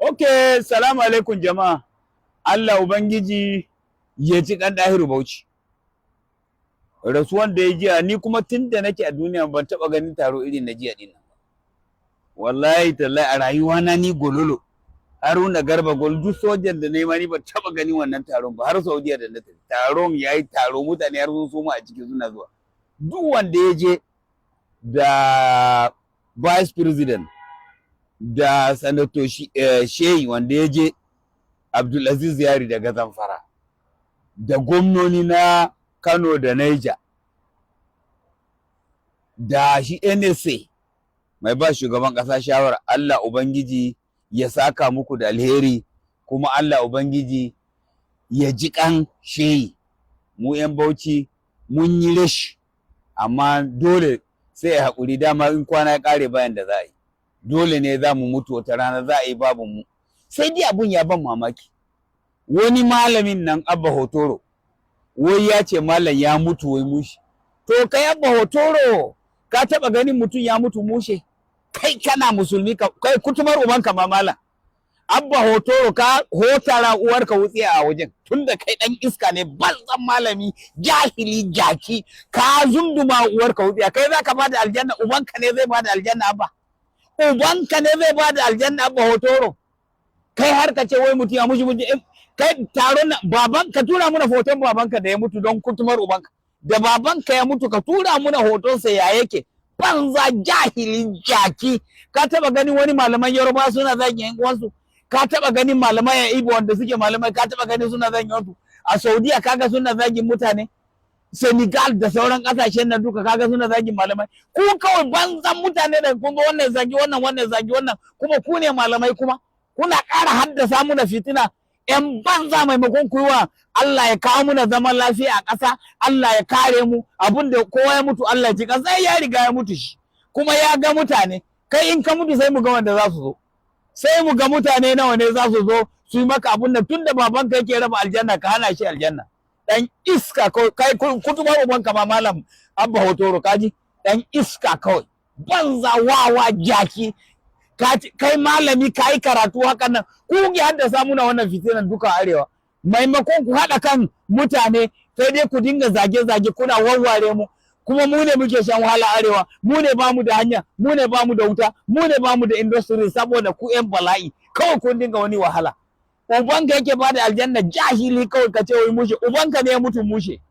Okay, salamu alaikum jama'a. Allah Ubangiji ya ji kan Dahiru Bauchi. Rasuwan da ya jiya, ni kuma tun da nake a duniya ban taɓa ganin taro irin na jiya ɗin nan ba. Wallahi tallahi, a rayuwa na ni Gololo. Haruna Garba Gol, duk sojan da na ni ban taɓa ganin wannan taron ba har Saudiya da na tafi. Taron ya yi taro, mutane har sun soma a ciki suna zuwa. Duk wanda ya je, da vice president da Sanato Shehi wanda ya je, Abdulaziz Yari daga Zamfara, da gwamnoni na Kano da Niger, da shi NSA mai ba shugaban ƙasa shawara, Allah Ubangiji ya saka muku da alheri, kuma Allah Ubangiji ya ji kan Shehi. Mu 'yan Bauchi mun yi rashi, amma dole sai a haƙuri. Dama in kwana ya ƙare bayan da za a yi, dole ne za mu mutu, wata rana za a yi babu mu. Sai dai abun ya ban mamaki, wani malamin nan Abba Hotoro wai ya ce malam ya mutu wai mushe. To kai Abba Hotoro, ka taɓa ganin mutum ya mutu mushe? Kai kana musulmi, kai kutumar ubanka ma. Malam Abba Hotoro, ka hotara uwarka wutsi a wajen, tunda kai dan iska ne, banzan malami, jahili, jaki, ka zunduma uwarka wutsiya. Kai za ka bada aljanna? Ubanka ne zai bada aljanna? Abba, ubanka ne zai bada aljanna? Abba Hotoro, kai har ka ce wai mutum ya mushi mutu. Kai, taron baban ka, tura muna hoton babanka da ya mutu, don kutumar ubanka. Da babanka ya mutu, ka tura muna hotonsa ya yake. Banza, jahili, jaki. Ka taba ganin wani malaman Yoruba suna zagin yan uwansu? Ka taba ganin malaman ya Ibo wanda suke malamai, ka taba ganin suna zagin wasu? A Saudiya kaga suna zagin mutane? Senegal da sauran kasashen nan duka kaga suna zagin malamai? Ku kawai banzan mutane da kun ga wannan zagi wannan, wannan zagi wannan, kuma ku ne malamai, kuma kuna ƙara haddasa muna fitina. ‘Yan banza, maimakon ku yi wa Allah ya kawo muna zaman lafiya a ƙasa, Allah ya kare mu, abin da kowa ya mutu Allah ya ji ƙasa, ya riga ya mutu shi kuma ya ga mutane. Kai in ka mutu, sai mu ga wanda za su zo, sai mu ga mutane nawa ne za su zo su yi maka abun da tunda babanka yake raba aljanna, ka hana shi aljanna. Dan iska kai, kutubar ubanka ma. Malam Abba Hotoro, kaji dan iska kawai, banza, wawa, jaki. Kai malami, ka yi karatu hakan nan, ku ki haddasa muna wannan fitinan duka arewa. Maimakon ku haɗa kan mutane, sai dai ku dinga zage-zage, kuna warware mu, kuma mu ne muke shan wahala arewa. Mu ne bamu da hanya, mu ne bamu da wuta, mu ne bamu da industry, saboda ku yan bala'i kawai kun dinga wani wahala. Ubanka yake bada aljanna? Jahili kawai, ka ce wai mushe. Ubanka ne ya mutu mushe.